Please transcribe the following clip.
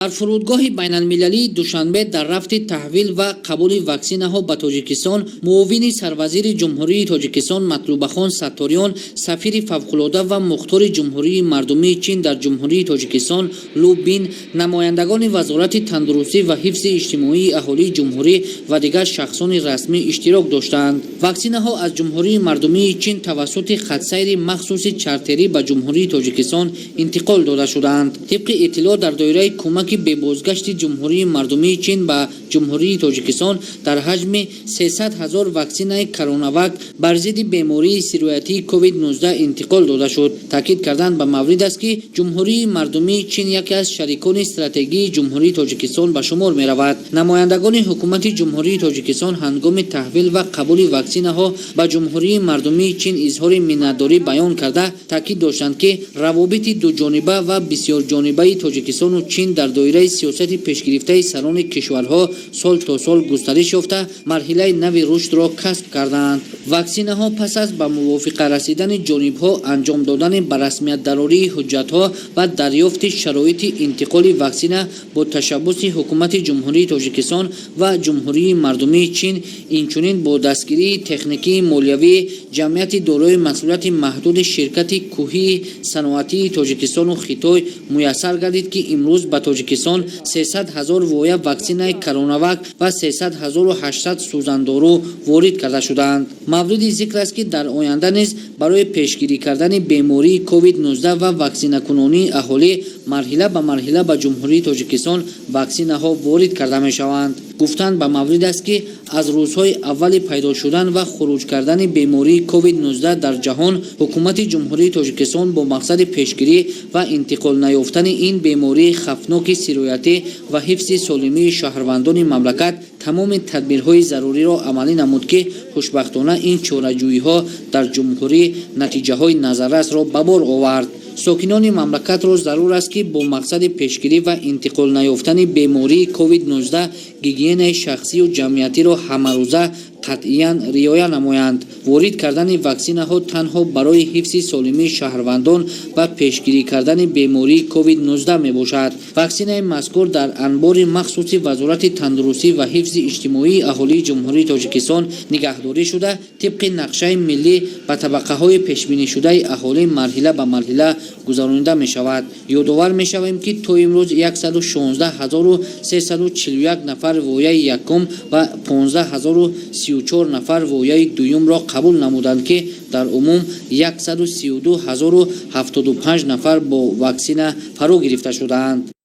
Дар фурудгоҳи байналмилалии Душанбе дар рафти таҳвил ва қабули ваксинаҳо ба Тоҷикистон муовини сарвазири Ҷумҳурии Тоҷикистон Матлубахон Сатториён, сафири фавқулода ва мухтори Ҷумҳурии Мардумии Чин дар Ҷумҳурии Тоҷикистон Лу Бин, намояндагони Вазорати тандурустӣ ва ҳифзи иҷтимоии аҳолии ҷумҳурӣ ва дигар шахсони расмӣ иштирок доштанд. Ваксинаҳо аз Ҷумҳурии Мардумии Чин тавассути хатсайри махсуси чартерӣ ба Ҷумҳурии Тоҷикистон интиқол дода шудаанд. Тибқи иттилоъ, дар доираи кӯмаки бебозгашти Ҷумҳурии Мардумии Чин ба Ҷумҳурии Тоҷикистон дар ҳаҷми 300 ҳазор ваксинаи Коронавак бар зидди бемории сироятии COVID-19 интиқол дода шуд. Таъкид кардан ба маврид аст, ки Ҷумҳурии Мардумии Чин яке аз шарикони стратегии Ҷумҳурии Тоҷикистон ба шумор меравад. Намояндагони ҳукумати Ҷумҳурии Тоҷикистон ҳангоми таҳвил ва қабули ваксинаҳо ба Ҷумҳурии Мардумии Чин изҳори миннатдорӣ баён карда, таъкид доштанд, ки равобити дуҷониба ва бисёрҷонибаи Тоҷикистону Чин дар доираи сиёсати пешгирифтаи сарони кишварҳо сол то сол густариш ёфта, марҳилаи нави рушдро касб кардаанд. Ваксинаҳо пас аз ба мувофиқа расидани ҷонибҳо, анҷом додани ба расмиятдарории ҳуҷҷатҳо ва дарёфти шароити интиқоли ваксина бо ташаббуси ҳукумати Ҷумҳурии Тоҷикистон ва Ҷумҳурии Мардумии Чин, инчунин бо дастгирии техникии молиявии ҷамъияти дорои масъулияти маҳдуди ширкати кӯҳии саноатии Тоҷикистону Хитой муяссар гардид, ки имрӯз ба Тоҷикистон 300 ҳазор воя ваксинаи Коронавак ва 300 ҳазору 800 сӯзандору ворид карда шудаанд. Мавриди зикр аст, ки дар оянда низ барои пешгирӣ кардани бемории COVID-19 ва ваксинакунонии аҳолӣ марҳила ба марҳила ба Ҷумҳурии Тоҷикистон ваксинаҳо ворид карда мешаванд. Гуфтан ба маврид аст, ки аз рӯзҳои аввали пайдо шудан ва хуруҷ кардани бемории COVID-19 дар ҷаҳон ҳукумати Ҷумҳурии Тоҷикистон бо мақсади пешгирӣ ва интиқол наёфтани ин бемории хавфноки сироятӣ ва ҳифзи солимии шаҳрвандони мамлакат тамоми тадбирҳои заруриро амалӣ намуд, ки хушбахтона ин чораҷӯиҳо дар ҷумҳурӣ натиҷаҳои назаррасро ба бор овард. Сокинони мамлакатро зарур аст, ки бо мақсади пешгирӣ ва интиқол наёфтани бемории COVID-19 гигиенаи шахсию ҷамъиятиро ҳамарӯза қатъиян риоя намоянд. Ворид кардани ваксинаҳо танҳо барои ҳифзи солимии шаҳрвандон ва пешгирӣ кардани бемории COVID-19 мебошад. Ваксинаи мазкур дар анбори махсуси Вазорати тандурустӣ ва ҳифзи иҷтимоии аҳолии Ҷумҳурии Тоҷикистон нигаҳдорӣ шуда, тибқи нақшаи миллӣ ба табақаҳои пешбинишудаи аҳолӣ марҳила ба марҳила гузаронида мешавад. Ёдовар мешавем, ки то имрӯз 116 341 нафар вояи якум ва 15 034 нафар вояи дуюмро қабул намуданд, ки дар умум 132 075 нафар бо ваксина фаро гирифта шудаанд.